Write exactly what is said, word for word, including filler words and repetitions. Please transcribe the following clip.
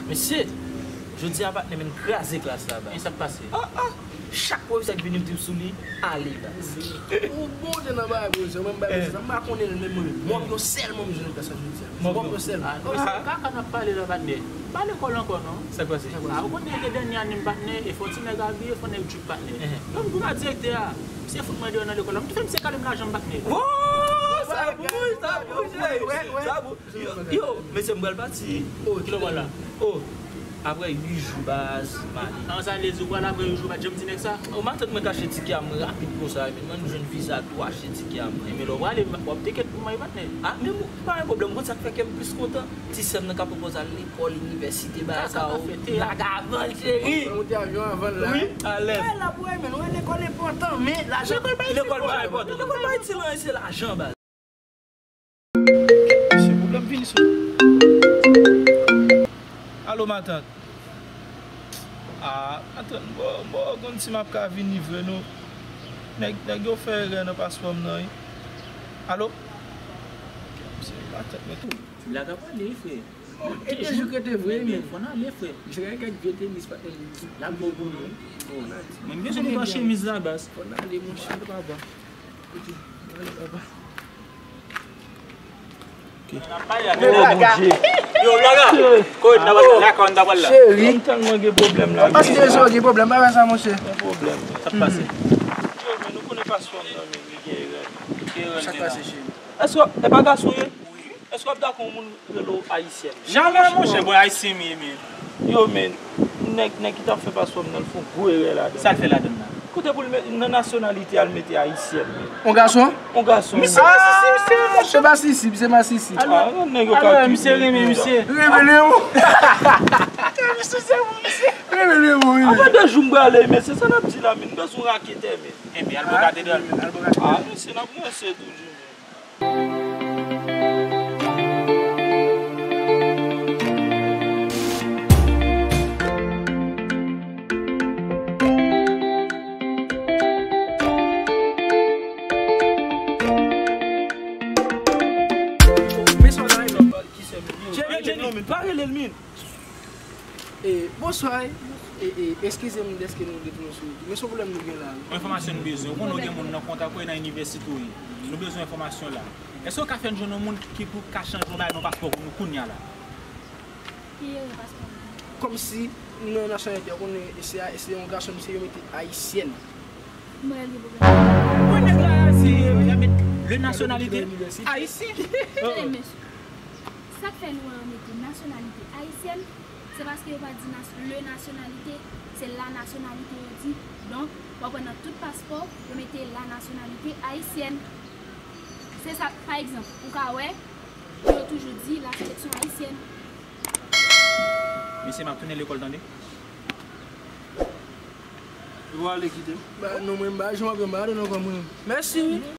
Mesye, jodi a patnè m vin kraze klas la, baz. E sa k pase? Ah, ah. Chak pwofesè ki vini m trip sou li, ale, baz. Ou bon te nan bagay pwofesè, mwen m bay pwofesè, m pa konnen l menm mwen menm. Mòp yo sèlman m jwenn nan klas la jodi a. Mòp yo sèlman. Ah, non, se kaka n ap pale la, patnè. Pa lekòl ankò, non. Sa k pase? Ah, ou konn nèg dènye ane m, patnè, e fò ti nèg abiye, fò nèg trip, patnè. Menm pou ma direktè a, misye fout mwen deyò nan lekòl la. M tou fè misye kale m lajan m, patnè. Oh, sa bon, sa bon, cheri. Sa bon. Yo, yo, mesye, m pral pati. Oh, kilè w pral la? Oh, apre uit jou, baz, m ale. An, sa vle di ou pral apre uit jou, pa t janm di nèg sa? Oh, matant mwen ka achte tikè a mwen rapid konsa, men mwen jwenn viza tou achte tikè a mwen. Ebyen, lè w prale, w ap teket pou mwen, patnè. Ah, men m, pa gen pwoblèm, ou konn sa k fè kè m plis kontan? Ti sè m nan ka pral al lekòl, inivèsite, bagay sa yo. Vagabon, cheri. Mwen monte avyon avan l la. Wi, alèz. Wè la pou wè, men wè lekòl enpòtan, men lajan. Lekòl pa itil, lekòl pa itil, se lajan, baz. Mesye, pwoblèm vini sou. Alo, matant. Ah, matant, m pa konn si m ap ka vini vre, non. Nèg, nèg yo fè erè nan paspò m nan, wi. Alo? Mesye, matant mwen tou. Blaga pale, frè. E de jou k rete vre, men. Fò n ale, frè. Misye gen kèk vye tenis, patnè. L ap bon pou nou. Mwen bezwen mete chemiz la, baz. Fò n ale, monchè. Papa. Yo, Bondye. Yo, Blaga. Kote n ap pral la, kò n ap pral la. Cheri. M tèlman gen pwoblèm la. Paske se gen pwoblèm, pa fè sa, monchè. Gen pwoblèm. Sa k pase? Yo, men nou konnen paspò m nan men m, li gen erè. Sa k pase, cheri? Èske, e pa gason ye? Èske w ap dakò yon moun rele w ayisyèn? Jamè, monchè, bon, ayisyen m ye, men. Yo, men, nèg, nèg ki t ap fè paspò m nan, l fè yon gwo erè ladan. Sa l fè ladan nan? Kote pou l met, nan nasyonalite a, l mete ayisyèn, men. On gason? On gason. Misye masisi, misye masisi. Se pa sisi, misye masisi. Ah, nèg yo ka kidnape misye. Revele ou. Misye se ou, misye. Revele ou, wi. Apre de jou m prale, men se sa n ap di la, men. M bezwen raketè, men. Enben, al bò katedral. Ah, misye, n ap ranse tou, di, men. Men sa w ta rele l, ki sè m li. Jenny, Jenny, pa rele l, min. E, bonswa, e, e, eskize m dèske nou detounen sou wout. Men se yon pwoblèm nou gen la, wi. Yon enfòmasyon nou bezwen. Ou konnen w gen moun nan kontak ou e nan inivèsite w ye. Nou bezwen enfòmasyon la. Èske w ka fè n jwenn yon moun ki pou ka chanje yon bagay nan paspò pou nou kounye a la? Ki erè paspò m? Kòmsi nan nasyonalite, ou konnen se a, se yon gason, misye yo mete ayisyèn. Mwen gen pwoblèm. Mwen nèg la, se, le nasyonalite ayisyen. Tande, mesye. Sa k fè nou an mete nasyonalite ayisyèn, se paske yo pa di nas-, le nasyonalite, se la nasyonalite yo di. Donk, w ap wè nan tout paspò, yo mete la nasyonalite ayisyèn. Se sa, pa egzanp, ou ka wè, yo toujou di la sélection haïtienne. Mesye, m ap tounen lekòl, tande. Ou ale kite m. Ba, non, mwen, m pa, jan w ap, m pa ale non, kòm mwen. Mèsi, wi.